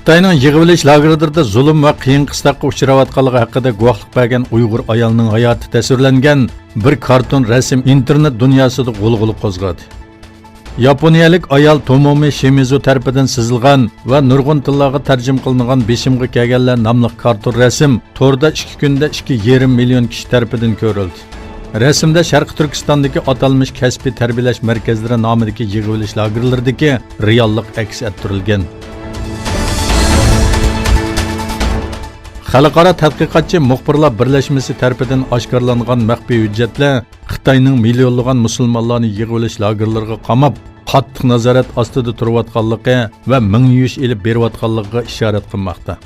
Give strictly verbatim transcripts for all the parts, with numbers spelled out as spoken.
خىتاينىڭ يىغىۋېلىش لاگېرلىرىدا زۇلۇم ۋە قىيىن-قىستاققا ئۇچراۋاتقانلىقى ھەققىدە گۇۋاھلىق بەرگەن ئۇيغۇر ئايالنىڭ ھاياتى تەسۋىرلەنگەن بىر كارتون رەسىم ئىنتېرنېت دۇنياسىدا غۇلغۇلا قوزغىدى. ياپونىيەلىك ئايال تومومى شىمىزۇ تەرىپىدىن سىزىلغان ۋە نۇرغۇن تىللارغا تەرجىمە قىلىنغان بېشىمغا كەلگەنلەر ناملىق كارتون رەسىم توردا ئىككى كۈندە ئىككى يېرىم مىليون كىشى تەرىپىدىن كۆرۈلدى. رەسىمدە شەرقىي تۈركىستاندىكى ئاتالمىش كەسپىي تەربىيەلەش مەركەزلىرى نامىدىكى يىغىۋېلىش لاگېرلىرىدىكى رېئاللىق ئەكس ئەتتۈرۈلگەن. خەلقئارا تەتقىقاتچى مۇخبىرلار بىرلەشمىسى تەرىپىدىن ئاشكارىلانغان مەخپىي ھۆججەتلەر خىتاينىڭ مىليونلىغان مۇسۇلمانلارنى يىغىۋېلىش لاگېرلىرىغا قاماپ، قاتتىق نازارەت ئاستىدا تۇرۇۋاتقانلىقى ۋە مىڭ يۈيۈش ئېلىپ بېرىۋاتقانلىقىغا ئىشارەت قىلماقتا.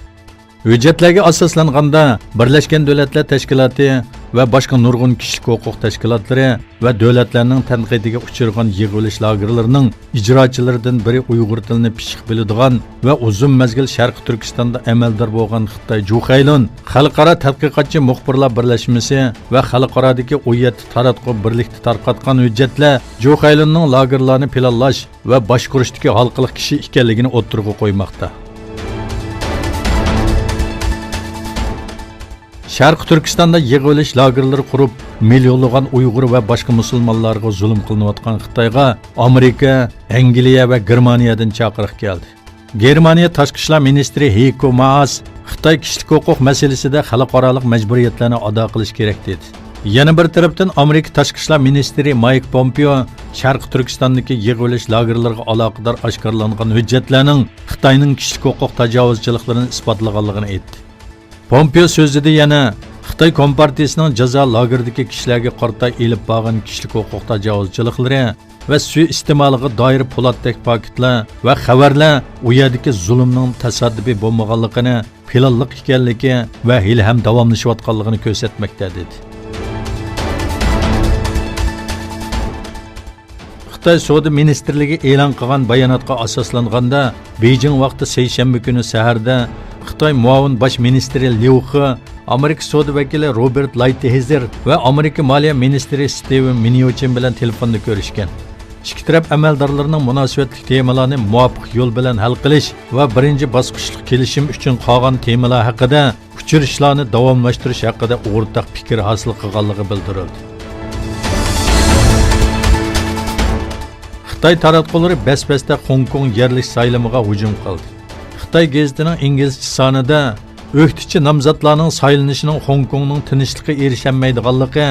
ھۆججەتلەرگە ئاساسلانغاندا، بىرلەشكەن دۆلەتلەر تەشكىلاتى ۋە باشقا نۇرغۇن كىشىلىك ھوقۇق تەشكىلاتلىرى ۋە دۆلەتلەرنىڭ تەنقىدىگە ئۇچرىغان يىغىۋېلىش لاگېرلىرىنىڭ ئىجراچىلىرىدىن بىرى ئۇيغۇر تىلىنى پىششىق بىلىدىغان ۋە ئۇزۇن مەزگىل شەرقىي تۈركىستاندا ئەمەلدار بولغان خىتاي جۇ خەيلۇن خەلقئارا تەتقىقاتچى مۇخبىرلار بىرلەشمىسى ۋە خەلقئارادىكى ئون يەتتە تاراتقۇ بىرلىكتە تارقاتقان ھۆججەتلەر جۇ خەيلۇننىڭ لاگېرلارنى پىلانلاش ۋە باشقۇرۇشتىكى ھالقىلىق كىشى ئىكەنلىكىنى ئوتتۇرىغا قويماقتا. شەرقىي تۈركىستاندا يىغىۋېلىش لاگېرلىرى قۇرۇپ، مىليونلىغان ئۇيغۇر ۋە باشقا مۇسۇلمانلارغا زۇلۇم قىلىنىۋاتقان خىتايغا ئامېرىكا، ئەنگلىيە ۋە گېرمانىيەدىن چاقىرىق كەلدى. گېرمانىيە تاشقى ئىشلار مىنىستىرى ھېيكو مائاس خىتاي كىشىلىك ھوقۇق مەسىلىسىدە خەلقئارالىق مەجبۇرىيەتلەرنى ئادا قىلىشى كېرەك دېدى. يەنە بىر تەرەپتىن، ئامېرىكا تاشقى ئىشلار مىنىستىرى مايك پومپېئو شەرقىي تۈركىستاندىكى يىغىۋېلىش لاگېرلىرىغا ئالاقىدار ئاشكارىلانغان ھۆججەتلەرنىڭ خىتاينىڭ كىشىلىك ھوقۇق تاجاۋۇزچىلىقلىرىنى ئىسپاتلىغانلىقىنى ئېيتتى. پومپېئو سۆزىدە يەنە خىتاي كومپارتىيىسىنىڭ جازا لاگېرىدىكى كىشىلەرگە قارىتا ئېلىپ بارغان كىشىلىك ھوقۇق تاجاۋۇزچىلىقلىرى ۋە سۇيىئىستېمالىغا دائىر پولاتتەك پاكىتلار ۋە خەۋەرلەر ئۇ يەردىكى زۇلۇمنىڭ تاسادىپىي بولمىغانلىقىنى، پىلانلىق ئىكەنلىكى ۋە ھېلىھەم داۋاملىشىۋاتقانلىقىنى كۆرسەتمەكتە، دېدى. خىتاي سودا مىنىستىرلىكى ئېلان قىلغان باياناتقا ئاساسلانغاندا، بېيجىڭ ۋاقتى سەيشەنبە كۈنى سەھەردە خىتاي مۇئاۋىن باش مىنىستىرى ليۇ خې ئامېرىكا سودا ۋەكىلى روبېرت لايتھېزېر ۋە ئامېرىكا مالىيە مىنىستىرى ستېۋېن مىنيوچىن بىلەن تېلېفوندا كۆرۈشكەن. ئىككى تەرەپ ئەمەلدارلىرىنىڭ مۇناسىۋەتلىك تېمىلارنى مۇۋاپىق يول بىلەن ھەل قىلىش ۋە بىرىنچى باسقۇچلۇق كېلىشىم ئۈچۈن قالغان تېمىلار ھەققىدە ئۇچرىشىشلارنى داۋاملاشتۇرۇش ھەققىدە ئورتاق پىكىر ھاسىل قىلغانلىقى بىلدۈرۈلدى. خىتاي تاراتقۇلىرى بەس-بەستە خوڭكوڭ يەرلىك سايلىمىغا ھۇجۇم قىلدى. خىتاي گېزىتىنىڭ ئىنگلىزچە سانىدا ئۆكتىچى نامزاتلارنىڭ سايلىنىشىنىڭ خوڭكوڭنىڭ تىنچلىققا ئېرىشەلمەيدىغانلىقى،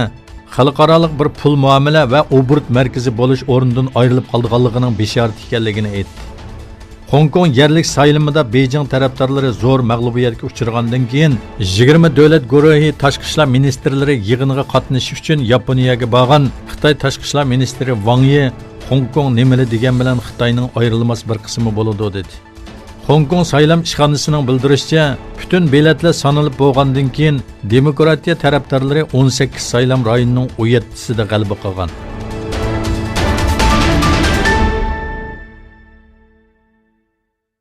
خەلقئارالىق بىر پۇل مۇئامىلە ۋە ئوبوروت مەركىزى بولۇش ئورنىدىن ئايرىلىپ قالىدىغانلىقىنىڭ بېشارىتى ئىكەنلىكىنى ئېيتتى. خوڭكوڭ يەرلىك سايلىمىدا بېيجىڭ تەرەپدارلىرى زور مەغلۇبىيەتكە ئۇچرىغاندىن كېيىن، يىگىرمە دۆلەت گۇرۇھى تاشقى ئىشلار مىنىستىرلىرى يىغىنىغا قاتنىشىش ئۈچۈن ياپونىيەگە بارغان خىتاي تاشقى ئىشلار مىنىستىرى ۋاڭ يى خوڭكوڭ نېمىلا دېگەن بىلەن خىتاينىڭ ئايرىلماس بىر قىسمى بولىدۇ، دېدى. خوڭكوڭ سايلام ئىشخانىسىنىڭ بىلدۈرۈشىچە، پۈتۈن بېلەتلەر سانىلىپ بولغاندىن كېيىن، دېموكراتىيە تەرەپدارلىرى ئون سەككىز سايلام رايونىنىڭ ئون يەتتىسىدە غەلىبە قىلغان.